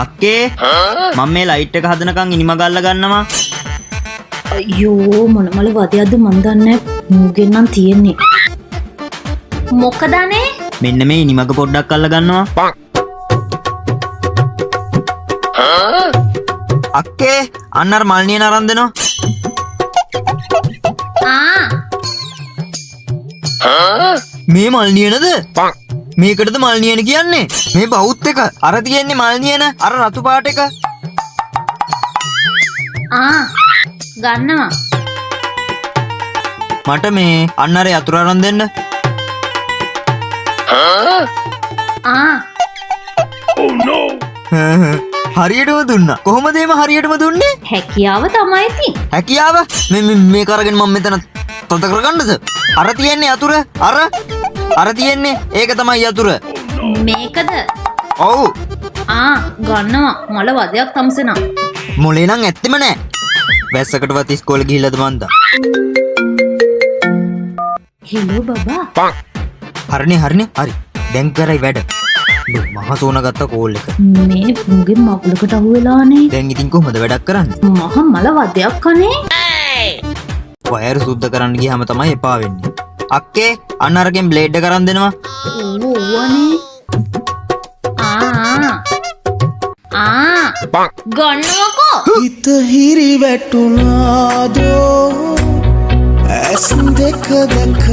අක්කේ මම මේ ලයිට් එක හදනකම් ඉනිමග අල්ල ගන්නවා. අයියෝ, මොන මල වදයක්ද මන් දන්නේ මූගෙන් නම් තියෙන්නේ. මොකද අනේ? මෙන්න මේ ඉනිමග පොඩ්ඩක් අල්ල ගන්නවා. අක්කේ අන්න අර මල් නියන අරන් දෙනවා. ආ. මේ මල් නියනද? මේකටද මල් නියන කියන්නේ? මේ බෞත් එක. අර තියෙන්නේ මල් නියන අර රතු පාට එක. ආ ගන්නවා. මට මේ අන්න අර යතුරු අරන් දෙන්න. ආ. හරියටම දුන්නා. කොහොමද එහෙම හරියටම දුන්නේ? හැකියාව තමයි ඉතින්. හැකියාව? මේ මේ මේක අරගෙන මම මෙතන තද කරගන්නද? අර තියෙන්නේ යතුර. අර අර තියෙන්නේ ඒක තමයි යතුර. මේකද? ඔව්. ආ ගන්නවා. මල වදයක් තම්සෙනා. මොලේ නම් ඇත්තෙම නෑ. වැස්සකටවත් ඉස්කෝලේ ගිහිල්ලාද මන්දා. හෙලෝ බබා. හරිනේ හරිනේ හරි. දැන් කරයි වැඩ. මහ සෝන ගත්ත කෝල් එක. මේ මුගේ මගුලකට අහු වෙලානේ. දැන් ඉතින් කොහොමද වැඩක් කරන්නේ? මහ මල වදයක් අනේ. වයර් සුද්ධ කරන්න ගියාම තමයි එපා වෙන්නේ. අක්කේ අන්න අරගෙන් බ්ලේඩ් එක අරන් දෙනවා. ඔව් ඔව් අනේ. ආ ආ ගන්නවකෝ. හිත හිරි වැටුණාදෝ ඇස් දෙක දැක.